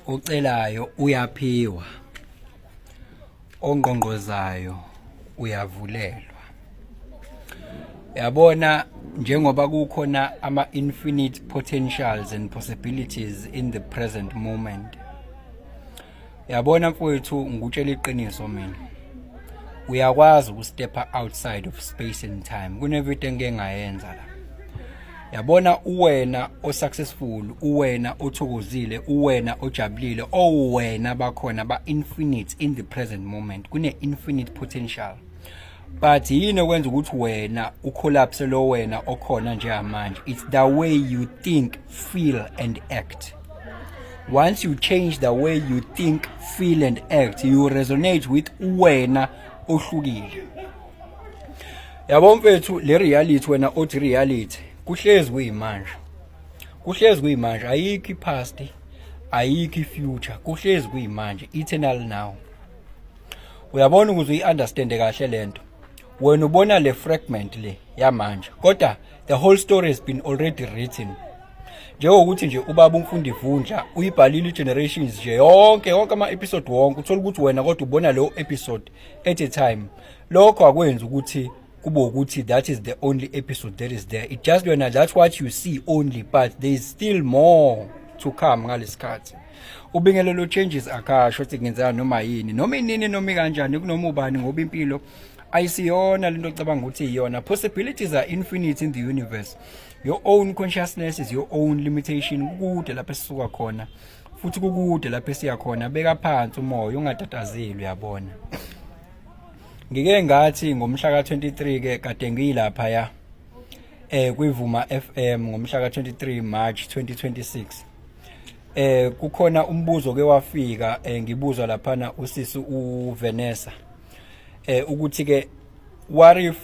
Ocelayo uyaphiwa, ongqongqozayo uyavulelwa. Yabona, njengoba kukhona ama-infinite potentials and possibilities in the present moment. Yabona mfowethu, ngikutshela iqiniso mina. Uyakwazi ukustepa outside of space and time. Kunevideo engike ngayenza la. Yabona, uwena osuccessful, uwena othokozile, uwena ojabulile, owena bakhona ba infinite in the present moment. Kune infinite potential. But yini okwenza ukuthi wena ucollapse lo wena okhona njengamanje? It's the way you think, feel and act. Once you change the way you think, feel and act, you resonate with wena ohlukile. Yabo mfethu, le reality wena othi reality kuhlezi kuyimanje. Kuhlezi kuyimanje, ayikho ipast, ayikho ifuture, kuhlezi kuyimanje, eternal now. Uyabona, ukuze uyi-understande kahle lento, wena ubona le fragment le yamanje, kodwa the whole story has been already written. Njengokuthi nje ubaba umfundi Vundla uyibhalile i-generations nje yonke yonke, ama-episode wonke. Uthola ukuthi wena kodwa ubona leyo episode at a time. Lokho akwenzi ukuthi kube ukuthi that is the only episode that is there. It just wena, that's what you see only, but there is still more to come. Ngalesikhathi ubingelelo changes akasho ukuthi kungenzeka noma yini, noma inini, noma kanjani, kunoma ubani, ngoba impilo ayisiyona lento ocabanga ukuthi iyona. Possibilities are infinite in the universe. Your own consciousness is your own limitation. Kukude lapho esisuka khona futhi kukude lapho esiya khona. Beka phansi umoya, ungatatazeli. Uyabona, ngike ngathi ngomhla ka-23 ke kade ngiyilapha ya kwivuma FM ngomhla ka-23 March 2026, kukhona umbuzo ke wafika, ngibuzwa laphana usisi uVanessa ukuthi ke what if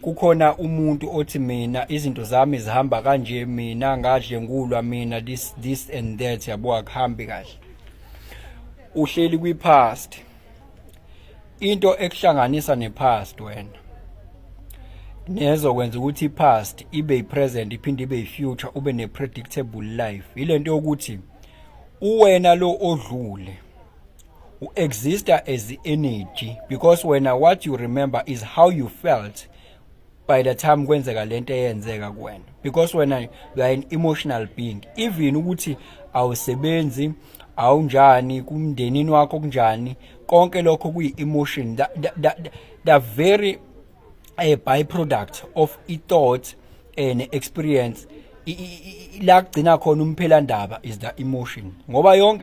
kukhona umuntu othi, "Mina izinto zami zihamba kanje, mina ngadlengulwa, mina this, this and that, yabo, akuhambi kahle." Uhleli kwi-past. Into ekuhlanganisa ne-past wena nezokwenza ukuthi i-past ibe i-present, iphinde ibe i-future, ube ne-predictable life, ilento yokuthi uwena lo odlule u-exista as energy, because wena what you remember is how you felt by the time kwenzeka lento eyenzeka kuwena, because wena you are an emotional being. Even ukuthi awusebenzi, awunjani kumndenini wakho, kunjani, konke lokho kuyi-emotion, the very a byproduct of i-thought and experience. La kugcina khona umphelandaba is the emotion, ngoba yonke